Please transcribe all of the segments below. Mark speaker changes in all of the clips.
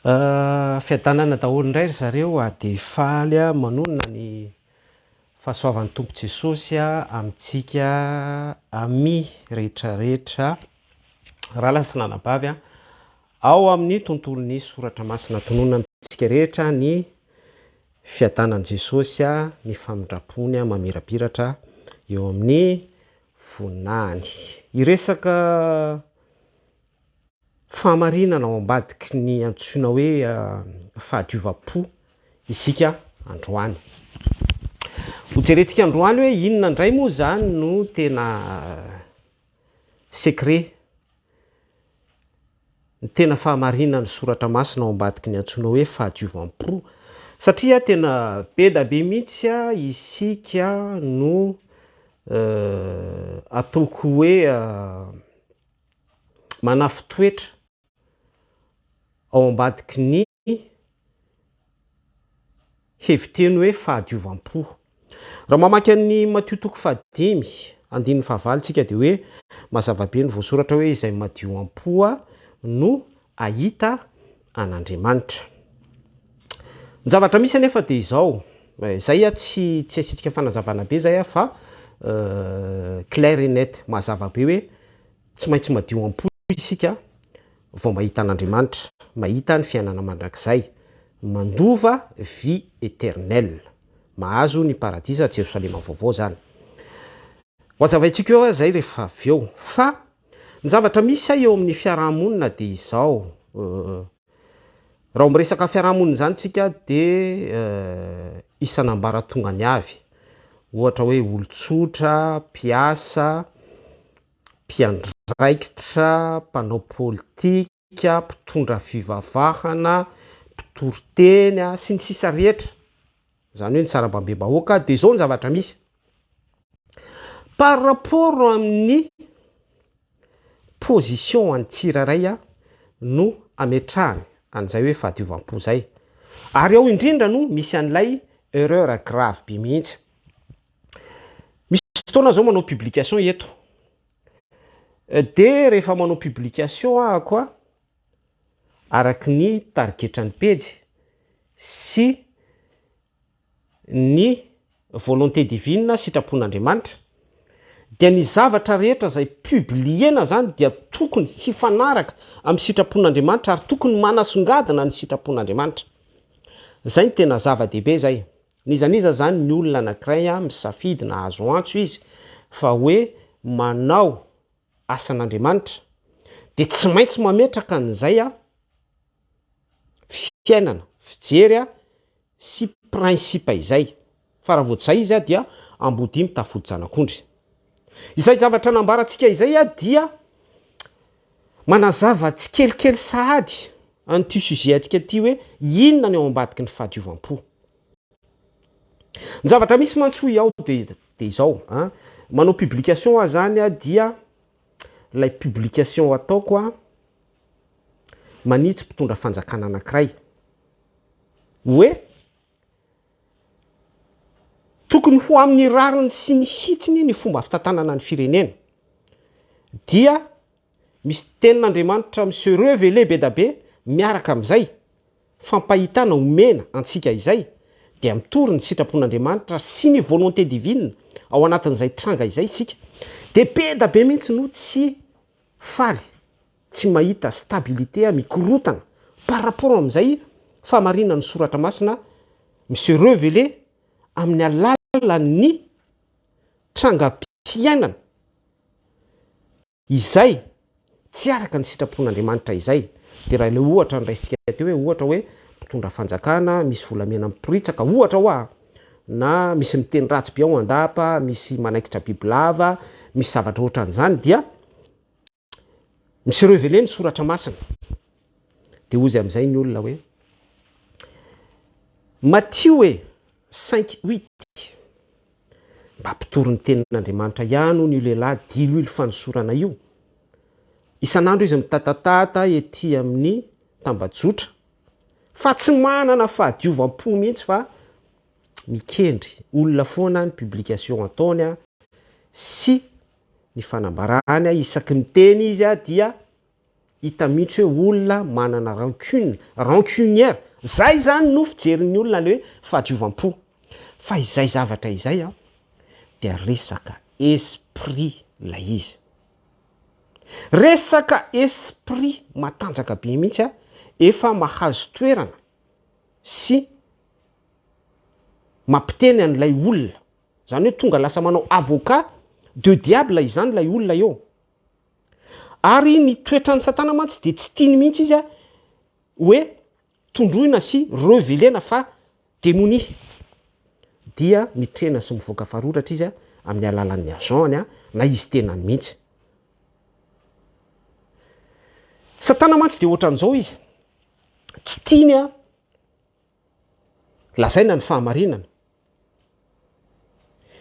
Speaker 1: Fiadanana daholo indray ry zareo a, dia faly aho manonona ny fahasoavan'ny Tompo Jesosy amintsika amis rehetra rehetra, rahalahy sy ranabavy a, ao amin'ny tontolon'ny soratra masina tononina amintsika rehetra ny fiadanan'i Jesosy, ny famindrampony mamirapiratra eo amin'ny voninahiny. Hiresaka fahamarinana ao ambadiky ny antsoina hoe fahadiovam-po isika androany. Hojerentsika androany hoe inona indray moa izany no tena secret, ny tena fahamarinan'ny soratra masina ao ambadiky ny antsoina hoe fahadiovam-po, satria tena be da be mihitsy isika no ataoko hoe manafin-toetra ao ambadiky ny hevi-teny hoe fahadiovam-po. Raha mamaky an'i Matio toko fahadimy, andininy fahavalo tsika dia hoe mazava be ny voasoratra hoe izay madio am-po no hahita an'Andriamanitra. Ny zavatra misy anefa dia izao, izay tsy tsy asiantsika fanazavana be izay fa clair et net, mazava be hoe tsy maintsy madio am-po isika vao mahita an'Andriamanitra, mahita ny fiainana mandrakizay, mandova vie éternelle, mahazo ny paradisa Jerosalema vaovao izany. Ho hazavaintsika eo izay rehefa avy eo. Fa ny zavatra misy eo amin'ny fiarahamonina dia izao, raha miresaka fiarahamonina izany tsika dia isan'ambaratongany avy, ohatra hoe olon-tsotra, mpiasa, mpiandraikitra, mpanao politika, mpitondra fivavahana, mpitory teny, sy ny sisa rehetra, izany hoe ny sarambabem-bahoaka, dia izao ny zavatra misy, par rapport amin'ny position an'ny tsirairay no ametrahany an'izay hoe fahadiovam-po izay, ary ao indrindra no misy an'ilay erreur grave be mihitsy. Misy fotoana zao manao publication eto, de rehefa manao publication ahako a, araky ny tarigetran'ny pejy sy ny volonté divine, sitrapon'Andriamanitra, dia ny zavatra rehetra zay publier-na zany dia tokony hifanaraka amin'ny sitrapon'Andriamanitra ary tokony manasongadina ny sitrapon'Andriamanitra. Zay no tena zava-dehibe zay. N'iza n'iza zany ny olona anakiray misafidy na azo antso izy fa hoe manao asan'Andriamanitra dia tsy maintsy mametraka an'izay fiainana, fijery sy principe izay fa raha vao tsy zay izy dia ambodia mitafody zanak'ondry. Izay zavatra nambarantsika izay dia manazava tsikelikely sahady an'ity sujet antsika ity hoe inona ny ao ambadiky ny fahadiovam-po. Ny zavatra misy mantsy hoy aho dia dia izao an, manao publication aho zany an dia ilay publication ataoko an manitsy mpitondra fanjakana anankiray hoe tokony ho amin'ny rariny sy ny hitsiny ny fomba fitantanana ny firenena dia Misy tenin'Andriamanitra mi-se reveler be da be miaraka amin'izay fampahitana omena antsika izay dia mitory ny sitrapon'Andriamanitra sy ny volonté divine ao anatin'izay tranga izay isika dia be da be mihitsy no tsy faly, tsy mahita stabilité, mikorotana par rapport amin'izay fahamarinan'ny soratra masina mi-se reveler amin'ny alalan'ny trangam-piainana. Izay tsy araka ny sitrapon'Andriamanitra izay. Dia raha ilay ohatra noraisintsika teo hoe ohatra hoe mpitondra fanjakana misy volamena miporitsaka ohatra hoa na misy miteny ratsy be ao an-dapa, misy manaikitra bibilava, misy zavatra ohatran'izany dia mi-se reveler ny soratra masina. Dia hozy amin'izay ny olona hoe Matio e! Cinq huit. Mba mpitory ny tenin'Andriamanitra ihany hono io lehilahy diloilo fanosorana io. Isan'andro izy mitatatata ety amin'ny tambajotra fa tsy manana fahadiovam-po mihitsy fa mikendry olona foana ny publication ataony sy ny fanambarany isaky miteny izy dia. Hita mihitsy hoe olona manana rancune, rancunière, zay zany no fijerin'ny olona le hoe fahadiovam-po. Fa izay zavatra izay an, dia resaka esprit ilay izy. Resaka esprit matanjaka be mihitsy an, efa mahazo toerana sy mampiteny an'ilay olona. Zany hoe tonga lasa manao avocat de diable izany ilay olona eo. Ary ny toetran'i satana mantsy dia tsy tiany mihitsy izy hoe tondroina sy revelena fa demonia. Dia mitrena sy mivoaka faroratra izy amin'ny alalan'ny agent-ny na izy tenany mihitsy. Satana mantsy dia ohatran'izao izy, tsy tiany lazaina ny fahamarinana.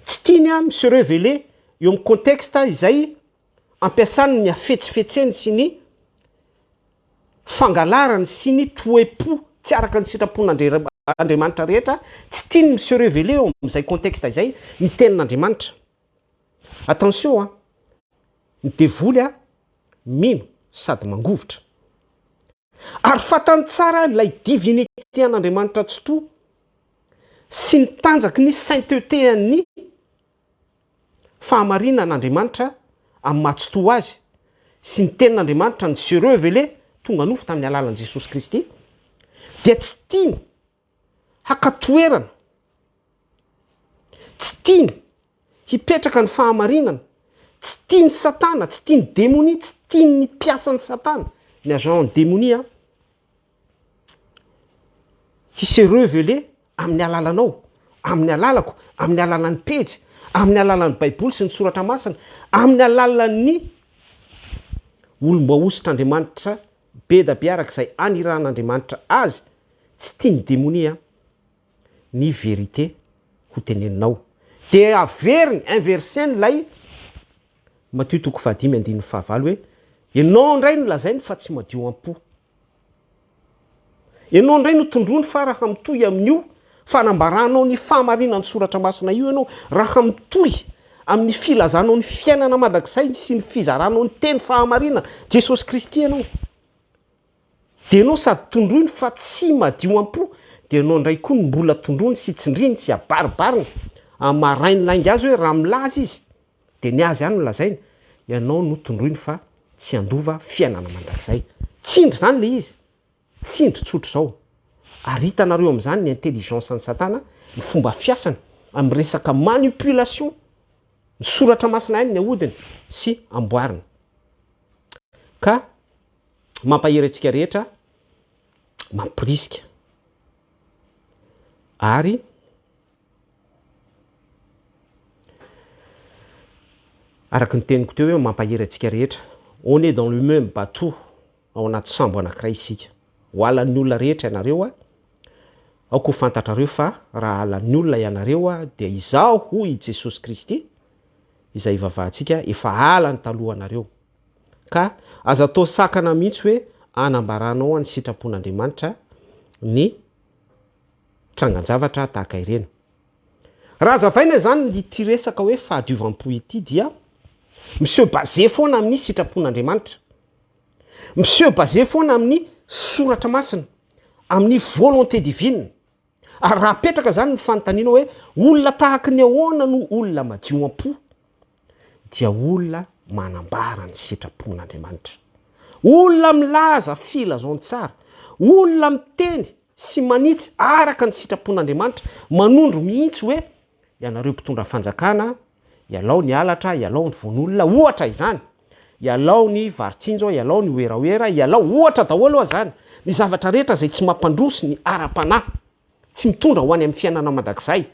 Speaker 1: Tsy tiany mi se reveler eo amin'ny contexte izay ampiasany ny hafetsifetseny sy ny fangalarany sy ny toe-po tsy araka ny sitrapon'Andriamanitra rehetra, tsy tiany mi se reveler eo amin'izay contexte izay ny tenin'Andriamanitra. Attention an, ny devoly an, mino sady mangovitra. Ary fantany tsara ilay divinité an'Andriamanitra Tsitoha sy ny tanjaky ny sainteté an'ny fahamarinan'Andriamanitra amin'ny maha Tsitoha Azy sy ny Tenin'Andriamanitra ny se reveler tonga nofo tamin'ny alalan'i Jesosy Kristy dia tsy tiany haka toerana, tsy tiany hipetraka ny fahamarinana, tsy tian'i Satana, tsy tian'ny demonia, tsy tian'ny mpiasan'i Satana, ny agent demonia, hi se reveler amin'ny alalanao, amin'ny alalako, amin'ny alalan'ny pejy, amin'ny alalan'ny baiboly sy ny soratra masina, amin'ny alalan'ny olom-boahositr'Andriamanitra be da be araka izay anirahan'Andriamanitra azy, tsy tian'ny demonia ny vérité ho teneninao. Dia averiny, inverser-ny ilay Matio toko fahadimy andininy fahavalo hoe, ianao indray no lazainy fa tsy madio am-po. Ianao indray no tondroiny fa raha mitohy amin'io fanambaranao ny fahamarinan'ny soratra masina io ianao, raha mitohy amin'ny filazanao ny fiainana mandrakizay sy ny fizaranao ny teny fahamarinana, Jesosy Kristy ianao, dia ianao sady tondroiny fa tsy madio am-po, dia ianao indray koa no mbola tondroiny sy tsindriny sy abaribariny amin'ny maha rainy lainga azy hoe raha milaza izy dia ny azy ihany no lazainy, ianao no tondroiny fa tsy handova fiainana mandrakizay. Tsindry izany ilay izy, tsindry tsotra izao. Ary hitanareo amin'izany ny intelligence an'i Satana, ny fomba fiasany amin'ny resaka manipulation, ny soratra masina ihany ny ahodiny sy amboariny. Ka mampahery antsika rehetra, mampirisika ary Araka ny teniko teo hoe mampahery antsika rehetra, on est dans le même bateau, ao anaty sambo anankiray isika. Ho halan'ny olona rehetra ianareo a, aoka ho fantatrareo fa raha halan'ny olona ianareo a, dia izaho hoy i Jesosy Kristy, izay ivavahantsika, efa halany talohanareo. Ka aza atao sakana mihitsy hoe anambaranao ny sitrapon'Andriamanitra ny trangan-javatra tahaka ireny. Raha hazavaina izany ity resaka hoe fahadiovam-po ity dia mi-se baser foana amin'ny sitrapon'Andriamanitra, mi-se baser foana amin'ny soratra masina, amin'ny volonté divine. Ary raha apetraka izany ny fanontaniana hoe olona tahaky ny ahoana no olona madio am-po dia olona manambara ny sitrapon'Andriamanitra, olona milaza filazantsara, olona miteny sy manitsy araka ny sitrapon'Andriamanitra, manondro mihitsy hoe ianareo mpitondra fanjakana, ialao ny halatra, ialao ny vono olona, ohatra izany, ialao ny vary tsinjo, ialao ny werawera, ialao, ohatra daholo hoa zany, ny zavatra rehetra izay tsy mampandroso ny ara-panahy, tsy mitondra ho any amin'ny fiainana mandrakizay,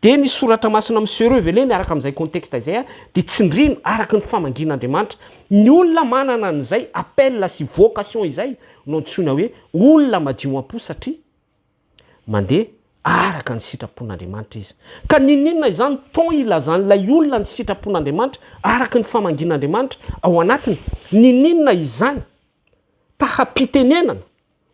Speaker 1: dia ny soratra masina mi-se reveler miaraka amin'izay contexte izay dia tsindrino araka ny famangian'Andriamanitra. Ny olona manana an'izay appel sy vocation izay no antsoina hoe olona madio am-po satria mandeha araka ny sitrapon'Andriamanitra izy. Ka n'inon'inona izany ton ilazan'ilay olona ny sitrapon'Andriamanitra araka ny famangian'Andriamanitra ao anatiny, n'inon'inona izany taham-pitenenana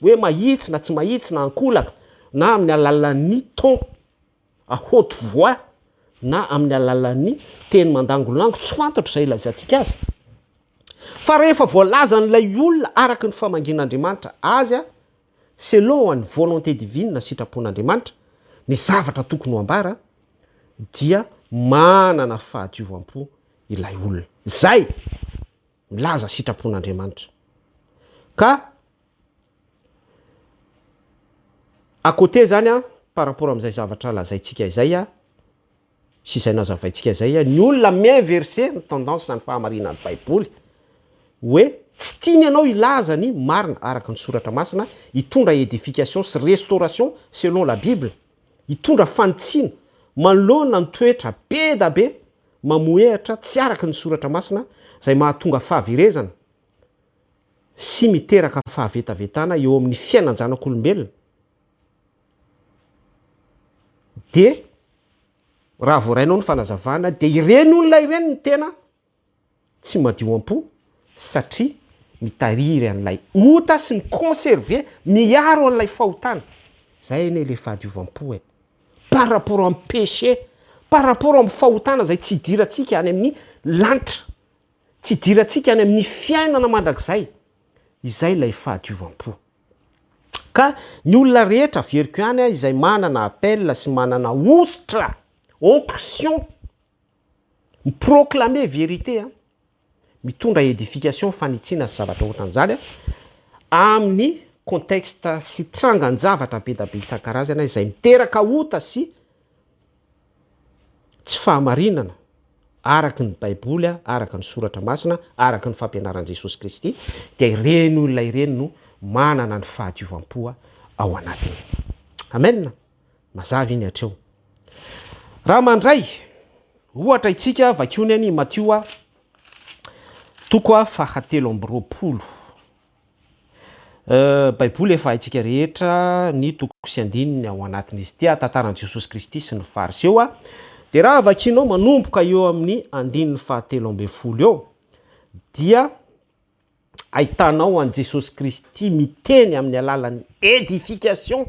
Speaker 1: hoe mahitsy na tsy mahitsy na ankolaka na amin'ny alalan'ny ton à haute voix na amin'ny alalan'ny teny mandangolango, tsy fantatro izay ilazantsika azy. Fa rehefa voalazan'ilay olona araka ny famangian'Andriamanitra azy, selon ny volonté divine, sitrapon'Andriamanitra, ny zavatra tokony ho ambara, dia manana fahadiovam-po ilay olona. Izay milaza sitrapon'Andriamanitra. Ka à côté zany an, par rapport amin'izay zavatra lazaintsika izay an, sy izay nazavaintsika izay, ny olona mi-inverser ny tendance ny fahamarinan'ny baiboly hoe tsy tiany ianao hilaza ny marina araka ny soratra masina, hitondra édification sy restauration selon la bible, hitondra fanitsiana manoloana ny toetra be da be mamohehatra tsy araka ny soratra masina izay mahatonga fahaverezana sy miteraka fahavetavetana eo amin'ny fiainan-janak'olombelona. Dia raha voarainao ny fanazavana dia ireny olona ireny no tena tsy madio am-po satria mitariry an'ilay ota sy mi-conserver, miaro an'ilay fahotana. Zay anie le fahadiovam-po e. Par rapport amin'ny péché, par rapport amin'ny fahotana izay tsy idirantsika any amin'ny lanitra, tsy idirantsika any amin'ny fiainana mandrakizay. Izay ilay fahadiovam-po. Ka ny olona rehetra, averiko ihany, izay manana appel sy manana hosotra, onction, mi-proclamer vérité, mitondra édification, fanitsiana sy zavatra ohatran'izany, amin'ny contexte sy trangan-javatra be da be isan-karazany izay miteraka ota sy tsy fahamarinana araka ny Baiboly, araka ny Soratra Masina, araka ny fampianaran'i Jesosy Kristy, dia ireny olona ireny no manana ny fahadiovam-po ao anatiny. Amen! Mazava iny hatreo. Raha mandray ohatra itsika, vakiony any Matio toko faha-23. Baiboly efa haintsika rehetra ny toko sy andininy ao anatin'izy ity, tantaran'i Jesosy Kristy sy ny Fariseo. Dia raha vakianao manomboka eo amin'ny andininy fahatelo ambin'ny folo eo, dia ahitanao an'i Jesosy Kristy miteny amin'ny alalan'ny édification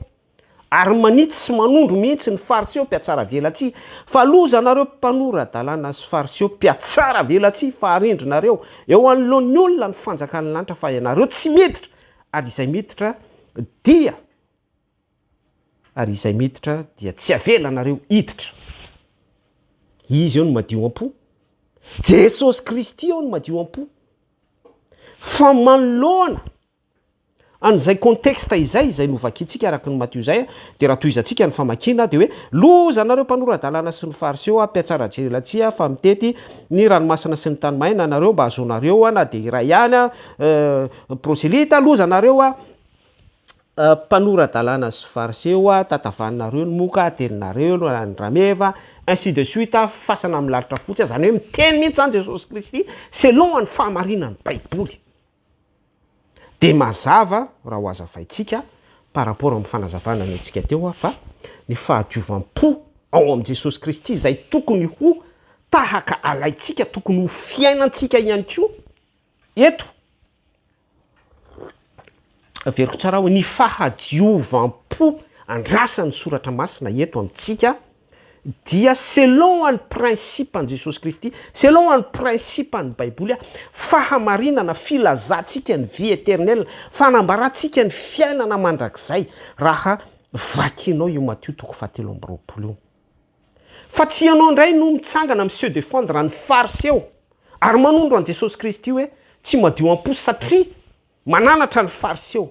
Speaker 1: Ary manitsy sy manondro mihitsy ny Fariseo mpihatsaravelatsihy, fa loza anareo mpanora-dalàna sy Fariseo mpihatsaravelatsihy, fa arendrinareo eo anoloan'ny olona ny fanjakan'ny lanitra, fa ianareo tsy miditra, ary izay miditra dia ary izay miditra dia tsy avelanareo hiditra. Izy eo no madio am-po. Jesosy Kristy eo no madio am-po. Fa manoloana An'izay contexte izay, izay novakintsika araka ny Matio izay, dia raha tohizantsika ny famakiana dia hoe, Loza anareo mpanora-dalàna sy ny Fariseo, mpihatsaratsiratsihy, fa mitety ny ranomasina sy ny tany maina anareo mba hahazoanareo na dia iray ihany proselyta, loza anareo mpanora-dalàna sy Fariseo, tatavanareo ny moka, atelinareo ny rameva, ainsi de suite, fasana milalitra fotsy, izany hoe miteny mihitsy izany Jesosy Kristy selon ny fahamarinan'ny Baiboly. Dia mazava raha ho hazavaintsika par rapport amin'ny fanazavana nomentsika teo fa ny fahadiovam-po ao amin'i Jesosy Kristy izay tokony ho tahaka alaintsika, tokony ho fiainantsika ihany koa eto. Averiko tsara hoe ny fahadiovam-po andrasan'ny soratra masina eto amintsika dia selon an'ny principe an'i Jesosy Kristy, selon an'ny principe an'ny Baiboly, fahamarinana, filazantsika ny vie éternelle, fanambarantsika ny fiainana mandrakizay, raha vakinao io Matio toko fahatelo amby roapolo io. Fa tsy ianao indray no mitsangana mi-se defendre ny Fariseo ary manondro an'i Jesosy Kristy hoe tsy madio am-po satria mananatra ny Fariseo.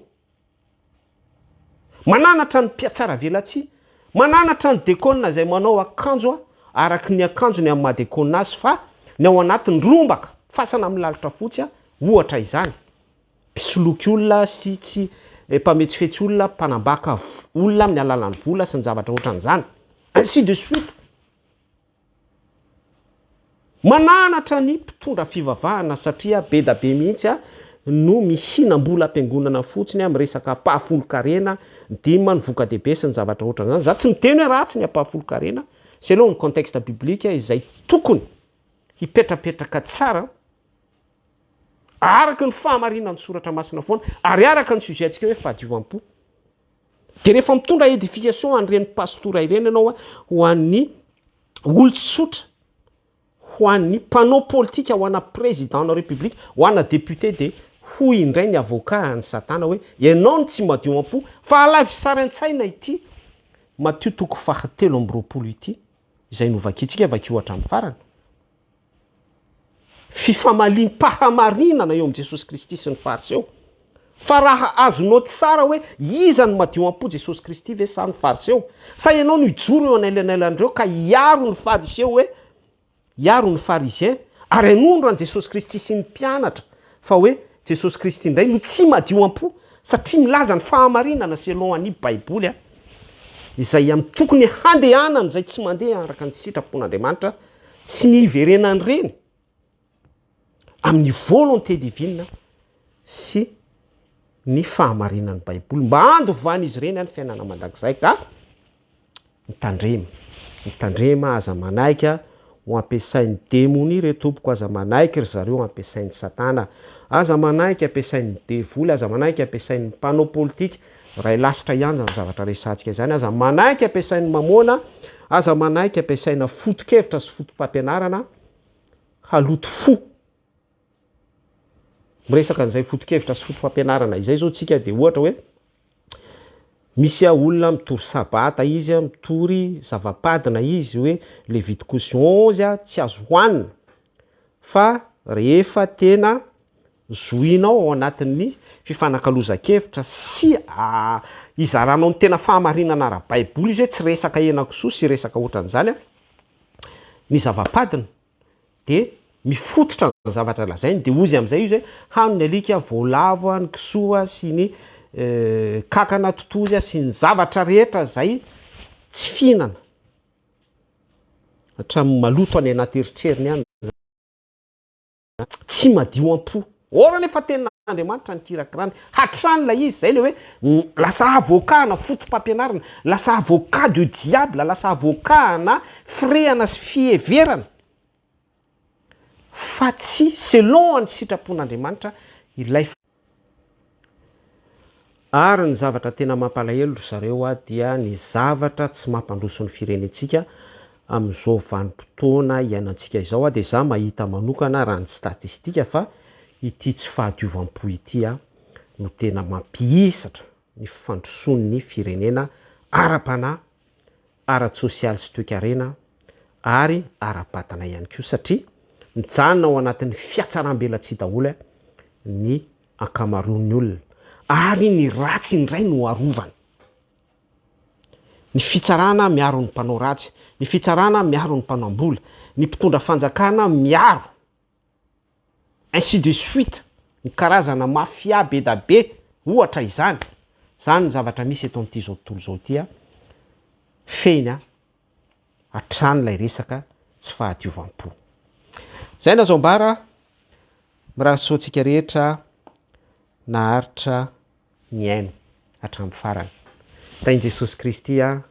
Speaker 1: Mananatra ny mpihatsaravelatsihy, mananatra ny dekôna izay manao akanjo araka ny akanjony amin'ny maha dekôna azy fa ny ao anatiny rombaka, fasana milalitra fotsy ohatra izany, mpisoloky olona sy tsy mpametsifetsy olona, mpanambaka olona amin'ny alalan'ny vola sy ny zavatra ohatran'izany, ainsi de suite. Mananatra ny mpitondra fivavahana satria be da be mihitsy no mihinam-bola am-piangonana fotsiny miresaka ampahafolon-karena, dîme, ny voka-dehibe sy ny zavatra ohatran'izany. Za tsy miteny hoe ratsy ny ampahafolon-karena, selon ny contexte biblique izay tokony hipetrapetraka tsara araka ny fahamarinan'ny soratra masina foana ary araka ny sujet antsika hoe fahadiovam-po. Dia rehefa mitondra édification an'ireny pastora ireny ianao ho an'ny olon-tsotra, ho an'ny mpanao politika, ho ana président na république, ho ana député, de hoy indray ny avocat an'i satana hoe ianao no tsy madio am-po, fa alaivo sary an-tsaina ity Matio toko faha 23 ity izay novakintsika, vakio hatramin'ny farany. Fifamaliam-pahamarinana eo amin'i Jesosy Kristy sy ny Fariseo. Fa raha azonao tsara hoe iza no madio am-po, Jesosy Kristy ve sa ny Fariseo? Sa ianao no hijoro eo anelanelan'ireo ka hiaro ny Fariseo hoe hiaro ny Pharisien ary hanondro an'i Jesosy Kristy sy ny mpianatra fa hoe Jesosy Kristy indray no tsy madio am-po satria milaza ny fahamarinana selon an'i Baiboly a izay amin'ny tokony handehanany izay tsy mandeha araka ny sitrapon'Andriamanitra sy ny hiverenan'ireny amin'ny volonté divine sy ny fahamarinan'ny Baiboly mba handovan'izy ireny ny fiainana mandrakizay ka Mitandrema. Mitandrema, aza manaiky ho ampiasain'ny demonia re tompoko, aza manaiky ry zareo ampiasain'i satana, aza manaiky ampiasain'ny devoly, aza manaiky ampiasain'ny mpanao politika, iray lasitra ihany izany zavatra resahantsika izany, aza manaiky ampiasain'ny mamoana, aza manaiky ampiasaina foto-kevitra sy foto-pampianarana haloto fo. Miresaka an'izay foto-kevitra sy foto-pampianarana izay izao tsika dia ohatra hoe misy olona mitory sabata izy, mitory zava-padina izy hoe Levitikosy 11 tsy azo hohanina fa rehefa tena zohinao ao anatin'ny fifanakalozan-kevitra sy izaranao ny tena fahamarinana ara-baiboly izy hoe tsy resaka henakisoa sy resaka ohatran'izany ny zava-padina dia mifototra ny zavatra lazainy dia hozy amin'izay izy hoe hano ny alika, voalavo, ny kisoa sy ny kakana totozy sy ny zavatra rehetra izay tsy fihinana hatramin'ny maloto any anaty eritreriny any tsy madio am-po. Or anefa tenin'Andriamanitra nikirakirany hatrany ilay izy, izay ilay hoe lasa avocat ana foto-pampianarana, lasa avocat du diable, lasa avocat ana firehana sy fiheverana fa tsy selon ny sitrapon'Andriamanitra ilay Ary ny zavatra tena mampalahelo ry zareo a dia ny zavatra tsy mampandroso ny firenentsika amin'izao vanim-potoana iainantsika izao a dia za mahita manokana raha ny statistika fa ity tsy fahadiovam-po ity a no tena mampihisatra ny fandrosoan'ny firenena ara-panahy, ara-tsosialy sy toekarena ary ara-batana ihany koa satria mijanona ao anatin'ny fihatsaram-belatsihy daholo ny ankamaroan'ny olona, ary ny ratsy indray no arovana. Ny fitsarana miaro ny mpanao ratsy, ny fitsarana miaro ny mpanam-bola, ny mpitondra fanjakana miaro, ainsi de suite, ny karazana mafia be da be ohatra izany. Izany ny zavatra misy eto amin'ity izao tontolo izao ity a, fehiny a, hatrany ilay resaka tsy fahadiovam-po. Izay no azo ambara. Mirary soa antsika rehetra naharitra nihaino hatramin'ny farany. Tahin'i Jesosy Kristy aho.